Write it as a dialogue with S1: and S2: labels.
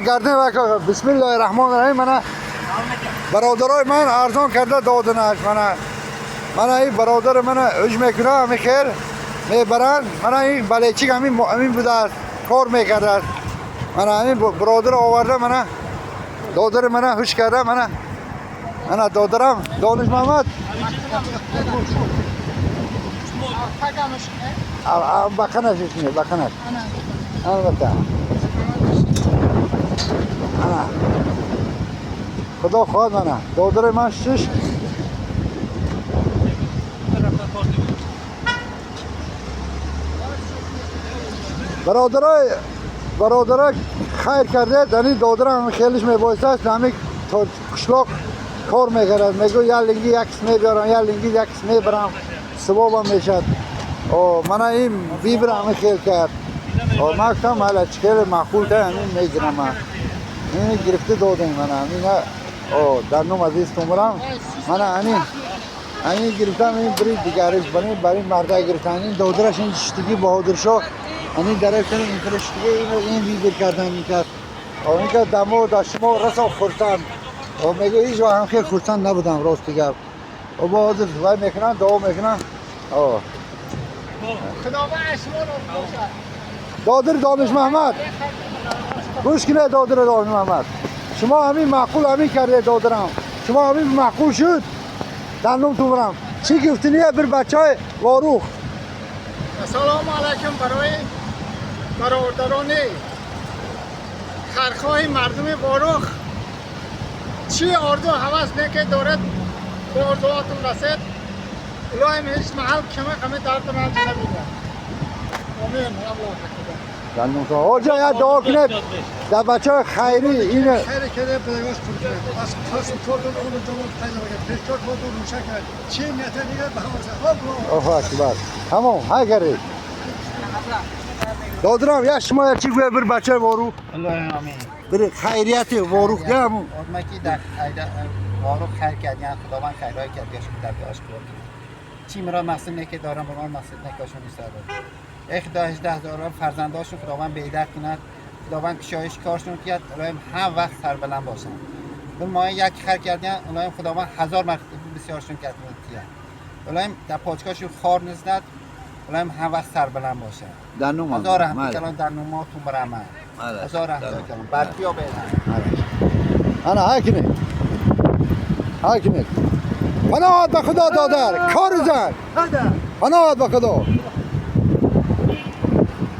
S1: Гардани ва бисмиллоҳи раҳмони раҳим. Мана бародарои ман арзон карда додинаш. Мана ин бародари мана ҳуж мекунад, ҳамин хел мебаранд. Мана ин балечик ҳамин будааст, кор мекардааст. Мана ҳамин бародар оварда, мана додари мана ҳуш карда. Мана додарам Донишмаҳмад бақанаш ишне бақанаш албатта. Ана худо хоҳад, мана додари ман шиш. Бародарой хайр кардед. Ани додарам хелиш мебоистааст, ҳамин қишлоқ кор мекард. Мегӯ як линги як кис мебиёрам, як линги як кис мебарам, савобам мешавад. Мана ин вибр ҳамин хел кард. Ман гуфтам майла, чӣ хеле маъқул та ҳамин мегирам. Ман ин гирифта додем. Мана ҳамина дар ном азиз тумрам. Мана ҳамин гирифтам, ин бири дигариш бари марда гирифтам. Ин додараш ин шиштигӣ Баҳодиршоҳ ҳамин дарафтан, ин шиштигӣ ин вибр кардан ин кас. Ин кас дамо дар шумо расо хурсанд. Мегӯ ҳеҷ вақт ҳам хел хурсанд набудам, рости гап. Бо ҳозир вай мекунанд, дуо мекунанд. Додир Донишмаҳмад, гӯш кунед. Додир Донишмаҳмад, шумо ҳамин маъқул ҳамин кардед. Додарам, шумо ҳамин маъқул шуд, дандум тумрам. Чӣ гуфтиния бир бачаи Ворух?
S2: Ассалому алайкум барои бародарони хайрхоҳи мардуми Ворух. Чӣ орзу ҳавас неке дорад, ба орзуотон расед. Илоҳим ҳеҷ маҳал кама қами дарду ранҷ набинад. Омин. Аллоҳ акбар.
S1: Ҳоҷа, як дуо кунед дар бачаҳои хайрӣ ин.
S3: Хайр карда, падараш пур кард, аз касб кор дод, умр ҷавон пайдо кард, пешкор дод, рӯшан кард, чӣ ният дигар ба ҳама.
S1: Аллоҳу акбар. Тамом, ҳай кардед. Додарам, як шумо як чӣ гӯя бир бачаи Ворух.
S4: Омин.
S1: Бир хайрияти Ворух диҳаму.
S4: Одма ки дар Ворух хайр кардян, Худованд хайрҳое кардяш дар дуош қабул кунад. Чӣ мурод мақсуд неке дорам, мурод мақсуд некошон истад. Эй Худо, 18 ҳазор фарзандошон Худованд бедар кунад, Худованд кушоиш коршон кунад, илоҳим ҳам вақт сарбаланд бошанд. Бир моҳи як хайр кардян, илоҳим Худованд ҳазор маротиба бисёршон кард. Илоҳим дар почкашон хор низад, илоҳим ҳам вақт сарбаланд бошанд.
S1: Дар нум
S4: ҳазор раҳмат калон дар нумотун барамад. Ҳазор раҳмат калон. Баркиё бедан.
S1: Ана ҳай кунед. Ҳай кунед. Паноҳат ба Худо, додар. Кор зан. Паноҳат ба Худо.